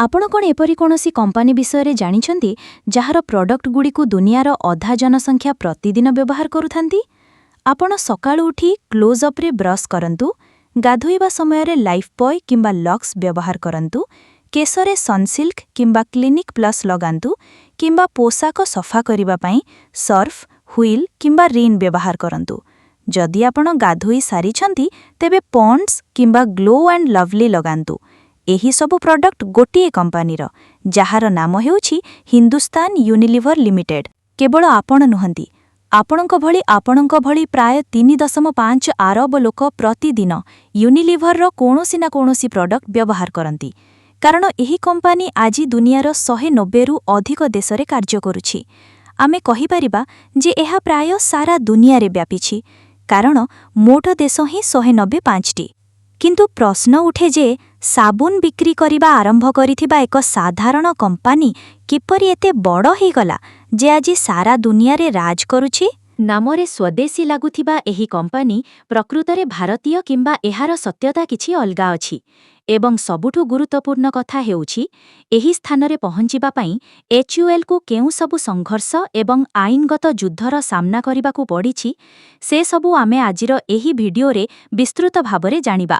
ଆପଣ କ'ଣ ଏପରି କୌଣସି କମ୍ପାନୀ ବିଷୟରେ ଜାଣିଛନ୍ତି, ଯାହାର ପ୍ରଡକ୍ଟଗୁଡ଼ିକୁ ଦୁନିଆର ଅଧା ଜନସଂଖ୍ୟା ପ୍ରତିଦିନ ବ୍ୟବହାର କରୁଥାନ୍ତି? ଆପଣ ସକାଳୁ ଉଠି କ୍ଲୋଜ୍-ଅପ୍ରେ ବ୍ରସ୍ କରନ୍ତୁ, ଗାଧୋଇବା ସମୟରେ ଲାଇଫ୍ ବୟ କିମ୍ବା ଲକ୍ସ ବ୍ୟବହାର କରନ୍ତୁ, କେଶରେ ସନସିଲ୍କ କିମ୍ବା କ୍ଲିନିକ୍ ପ୍ଲସ୍ ଲଗାନ୍ତୁ କିମ୍ବା ପୋଷାକ ସଫା କରିବା ପାଇଁ ସର୍ଫ, ହ୍ୱିଲ୍ କିମ୍ବା ରିନ୍ ବ୍ୟବହାର କରନ୍ତୁ। ଯଦି ଆପଣ ଗାଧୋଇ ସାରିଛନ୍ତି, ତେବେ ପଣ୍ଡ୍ସ କିମ୍ବା ଗ୍ଲୋ ଆଣ୍ଡ ଲଭଲି ଲଗାନ୍ତୁ। ଏହି ସବୁ ପ୍ରଡକ୍ଟ ଗୋଟିଏ କମ୍ପାନୀର, ଯାହାର ନାମ ହେଉଛି ହିନ୍ଦୁସ୍ତାନ ୟୁନିଲିଭର ଲିମିଟେଡ୍। କେବଳ ଆପଣ ନୁହନ୍ତି, ଆପଣଙ୍କ ଭଳି ପ୍ରାୟ 3.5 ଆରବ ଲୋକ ପ୍ରତିଦିନ ୟୁନିଲିଭରର କୌଣସି ନା କୌଣସି ପ୍ରଡକ୍ଟ ବ୍ୟବହାର କରନ୍ତି, କାରଣ ଏହି କମ୍ପାନୀ ଆଜି ଦୁନିଆର 190ରୁ ଅଧିକ ଦେଶରେ କାର୍ଯ୍ୟ କରୁଛି। ଆମେ କହିପାରିବା ଯେ ଏହା ପ୍ରାୟ ସାରା ଦୁନିଆରେ ବ୍ୟାପିଛି, କାରଣ ମୋଟ ଦେଶ ହିଁ 195ଟି। କିନ୍ତୁ ପ୍ରଶ୍ନ ଉଠେ ଯେ ସାବୁନ ବିକ୍ରି କରିବା ଆରମ୍ଭ କରିଥିବା ଏକ ସାଧାରଣ କମ୍ପାନୀ କିପରି ଏତେ ବଡ଼ ହେଇଗଲା ଯେ ଆଜି ସାରା ଦୁନିଆରେ ରାଜ କରୁଛି? ନାମରେ ସ୍ୱଦେଶୀ ଲାଗୁଥିବା ଏହି କମ୍ପାନୀ ପ୍ରକୃତରେ ଭାରତୀୟ କିମ୍ବା ଏହାର ସତ୍ୟତା କିଛି ଅଲଗା ଅଛି? ଏବଂ ସବୁଠୁ ଗୁରୁତ୍ୱପୂର୍ଣ୍ଣ କଥା ହେଉଛି, ଏହି ସ୍ଥାନରେ ପହଞ୍ଚିବା ପାଇଁ ଏଚ୍ୟୁଏଲ୍କୁ କେଉଁ ସବୁ ସଂଘର୍ଷ ଏବଂ ଆଇନଗତ ଯୁଦ୍ଧର ସାମ୍ନା କରିବାକୁ ପଡ଼ିଛି, ସେସବୁ ଆମେ ଆଜିର ଏହି ଭିଡିଓରେ ବିସ୍ତୃତ ଭାବରେ ଜାଣିବା।